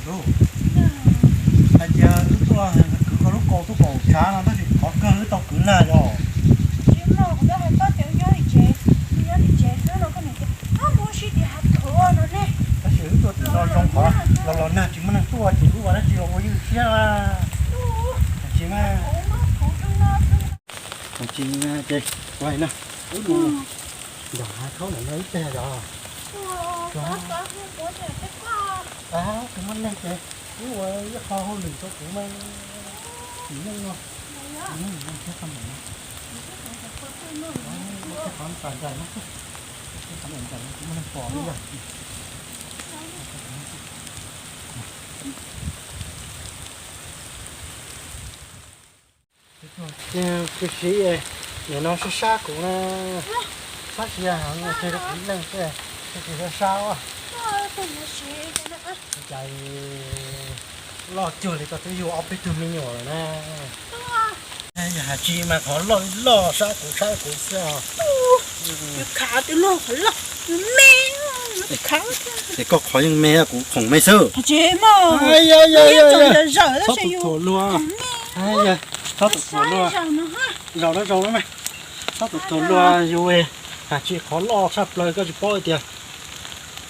Hais tias wb tuaj kwv koj lub kaus tuaj kaum tshav no tab sis qhov kawg wb tau kwv nag yog. Tsis muaj, kuv twb hais koj tias nyob tim tsev, nyob tim tsev xwb los koj niam tias koj mus ua si tim hav thuv no ne. Tab sis wb tuaj tim no zoo qhov los los nag tsis muaj neeg tuaj ces wb ua dab tsi los ua ywj siab. Tsis mas. Tsis mas ces ua no, wb mus nram hav khaub ntawm no ib teg yog. Tus muaj neeg ces wb ua ib qho hauj lwm rau kuv mas. Tsis neej no, thiab qhov ntawm no, qhov ntais ntais no, qhov ntais ntais no kuv muaj neeg pom li yog. Tsis siv, nim no sab sab kuv na, sab sia heev, tseg rau kuv ib leeg xwb, tsis sab sab. Cas loj cuag li koj twb yug ob peb tug me nyuam lawm na. Yog hais tsis mas qhov loj loj sab kuv sab kuv xwb os. Khav twb loj qhov loj, me, khav. Ces koj qhov yeej me, kuv khoom me xwb. Tsis mas, txhob tus thuam luag, txhob tus thuam luag, zaum no zaum no mas, txhob tus thuam luag yus, hais tsis qhov loj tshaj plaws koj tsis paub hais tias,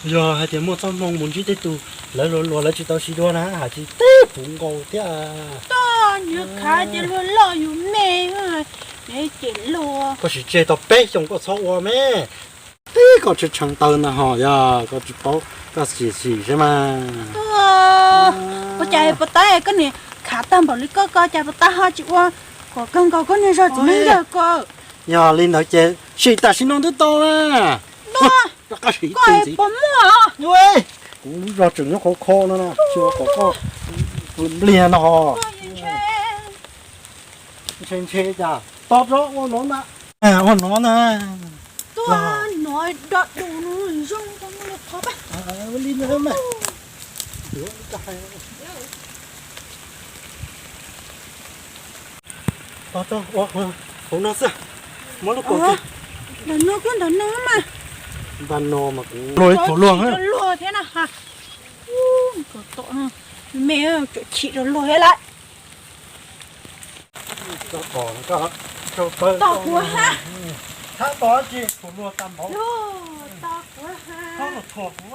yog hais tias muaj txoj hmoo mus ntsib tej tus lawv luag luag lawv tsis tau siv dua na hais tsis teb puv nkaus thiab. Koj sim tseg tau peb xyoos koj txhob ua me, tib koj tshee tshee taw ntag ho yog koj tsis paub koj xim xim saib mas. Ua cas puas tab koj niam khav tag npaum li koj, koj cas puas tab ho tsis ua kom kawg nkaus koj niag zog txiv neej yawg ko. Yog li ntawd ces sim tam sim no twb tau na. Koj puas muaj? Kuv lub zog tseem nyob khov kho no na, tsis ua kom koj npliag no ho. Ntshe ntshe cas tau rau ua no na. Ua no na. Tuaj no do du no zoo li qhov pab. Li no mas. Tau tau ua hauv no xwb. Muab lub kaus kiag. Ntawm no kuj ntawm no mas. Npaj no mas kuv luag ib tug luag luag thiab na ha. Kom tom no me tsuam chim rau luag thiab lawm. Tos kuv ha. Thab tos tsis txhuam luag tag npaum. Tos kuv ha. Txhob txhuam kuv.